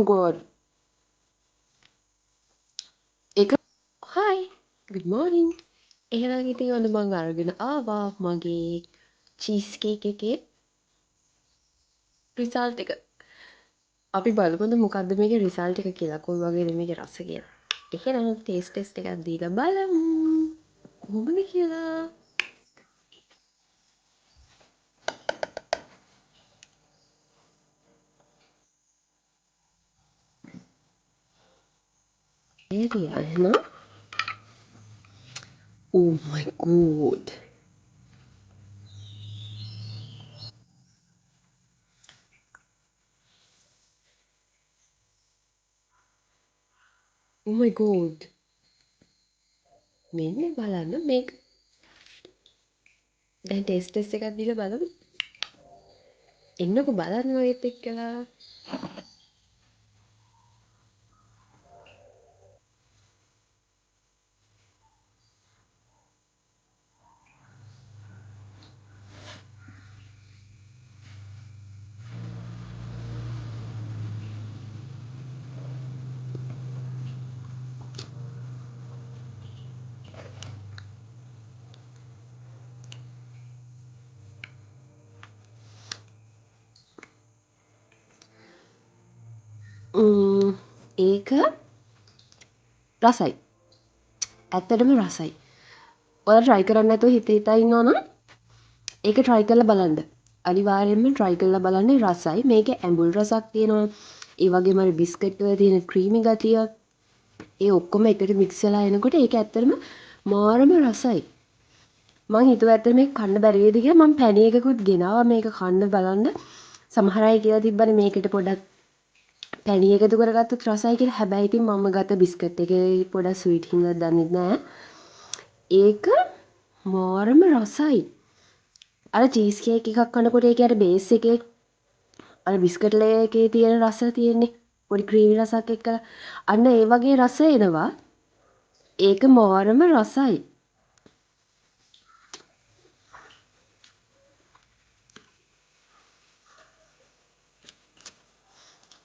God. ඒක hi, good morning. එහෙනම් ඉතින් ඔන්න මං අරගෙන ආවා මගේ චීස් කේක් එකේ රිසල්ට් එක. අපි බලමුද මොකද්ද මේකේ රිසල්ට් එක කියලා, කොයි වගේද මේකේ රස කියලා. එහෙනම් ටේස්ට් ටෙස්ට් එකක් දීලා බලමු කොහොමද කියලා. එහෙනම් oh my god. Oh my god. මෙන්න බලන්න මේක. දැන් ටේස්ට් ටෙස්ට් එකක් දීලා බලමු. එන්නකෝ බලන්න මගෙත් එක්කලා. ඒක රසයි. ඇත්තටම රසයි. ඔයාලා try කරන්න නැතුව හිත හිතා ඉන්නවා නම් ඒක try කරලා බලන්න. අනිවාර්යයෙන්ම try කරලා බලන්න, රසයි. මේකේ ඇඹුල් රසක් තියෙනවා. ඒ වගේම අර බිස්කට් වල තියෙන ක්‍රීමි ගතිය, ඒ ඔක්කොම එකට මික්ස් වෙලා එනකොට ඒක ඇත්තටම මාරම රසයි. මං හිතුවා ඇත්තටම මේක කන්න බැරි වේද කියලා. මං පැණි එකකුත් ගෙනාවා මේක කන්න බලන්න. සමහර අය කියලා තිබ්බනේ මේකට පොඩක් පැණි එකතු කරගත්තොත් රසයි කියලා. හැබැයි ඉතින් මම ගත්ත බිස්කට් එකේ පොඩක් ස්වීට් හින්දා දන්නේ නෑ. ඒක මාරම රසයි. අර චීස් කේක් එකක් කනකොට ඒකේ අර බේස් එකේ අර බිස්කට් ලේයර් එකේ තියෙන රස තියෙන්නේ. පොඩි ක්‍රීමි රසක් එක්කලා. අන්න ඒ වගේ රස එනවා. ඒක මාරම රසයි.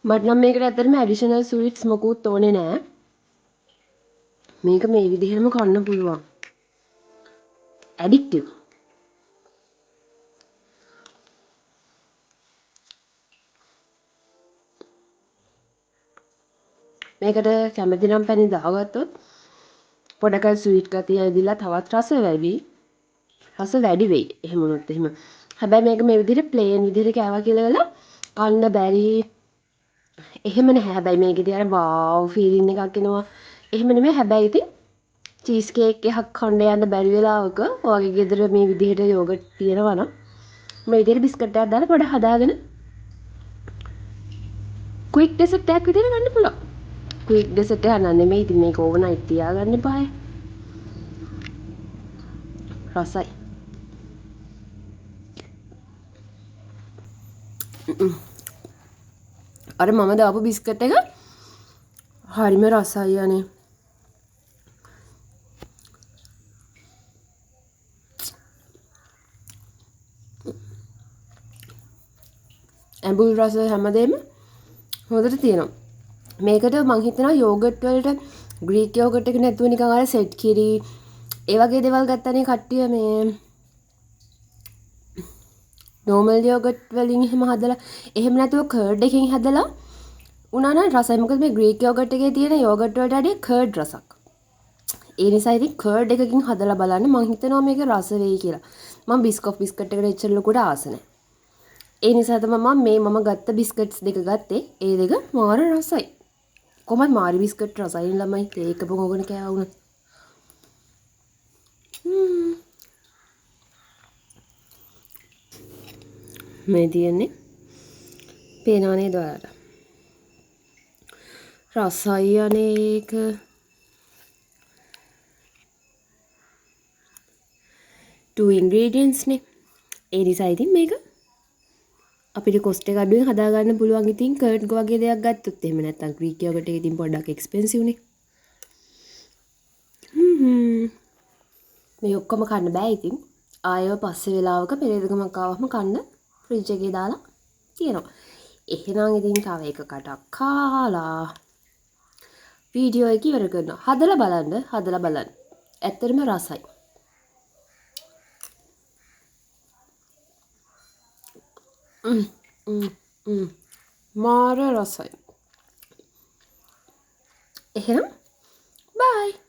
මට නම් මේකට ඇත්තටම ඇඩිෂනල් ස්වීට්ස් මොකුත් ඕනේ නෑ. මේක මේ විදිහටම කන්න පුළුවන්. ඇඩික්ටිව්. මේකට කැමති නම් පැණි දාගත්තොත් පොඩක් අර ස්වීට් ගතිය ඇවිදලා තවත් රස වැඩි. රස වැඩි වෙයි. එහෙම වුණොත් එහෙම. හැබැයි මේක මේ විදිහට ප්ලේන් විදිහට කෑවා කියලා වෙලා කන්න බැරි එහෙම නැහැ. හැබැයි මේකේදී අර වාව් ෆීලිං එකක් එනවා. එහෙම නෙමෙයි. හැබැයි ඉතින් චීස් කේක් එකක් කන්න යන්න බැරි වෙලාවක ඔයාගේ ගෙදර මේ විදිහට යෝගට් තියෙනවා නම් මේ විදිහට බිස්කට් එකක් දාලා පොඩ හදාගෙන ක්වික් ඩෙසර්ට් එකක් විදිහට ගන්න පුළුවන්. ක්වික් ඩෙසර්ට් එකක් නන් නෙමෙයි. ඉතින් මේක ඕවර්නයිට් තියාගන්න එපාය. රසයි. අර මම දාපු බිස්කට් එක හරිම රසයි අනේ. ඇඹුල් රස හැමදේම හොඳට තියෙනවා. මේකට මං හිතනවා යෝගට් වලට ග්‍රීක් යෝගට් එක නැතුව නිකන් අර සෙට් කිරි ඒ වගේ දේවල් ගත්තනේ කට්ටිය මේ නෝමල් යෝගට් වලින් එහෙම හදලා, එහෙම නැතුව කර්ඩ් එකකින් හදලා උනා නම් රසයි. මොකද මේ ග්‍රීක් යෝගට් එකේ තියෙන යෝගට් වලට වැඩිය කර්ඩ් රසක්. ඒ නිසා ඉතින් කර්ඩ් එකකින් හදලා බලන්න මං හිතනවා මේක රස වෙයි කියලා. මං බිස්කොෆ් බිස්කට් එකට එච්චර ලොකුට ආස නෑ. ඒ නිසා තමයි මම මේ මම ගත්ත බිස්කට්ස් දෙක ගත්තේ. ඒ දෙක මාර රසයි. කොහොමද මාරි බිස්කට් රසයි ළමයි. ඒක බොගගෙන කෑවා වුණත්. මේ තියෙන්නේ පේනව නේද ඔයාලට? රසයි අනේ ඒක. 2 ingredients නේ. ඒ නිසා ඉතින් මේක අපිට කොස්ට් එක අඩුවෙන් හදාගන්න පුළුවන්. ඉතින් කර්ඩ් වගේ දෙයක් ගත්තොත් එහෙම නැත්නම් ග්‍රීක් යෝගට් එක ඉතින් පොඩ්ඩක් එක්ස්පෙන්සිව් නේ. මේ ඔක්කොම කන්න බෑ ඉතින්. ආයෙව පස්සේ වෙලාවක පෙරේදකමක් ආවම කන්න ෆ්‍රිජ් එකේ දාලා තියෙනවා. එහෙනම් ඉතින් තව එක කටක් කාලා වීඩියෝ එක ඉවර කරනවා. හදලා බලන්න, හදලා බලන්න. ඇත්තටම රසයි. මාර රසයි. එහෙනම් බයි.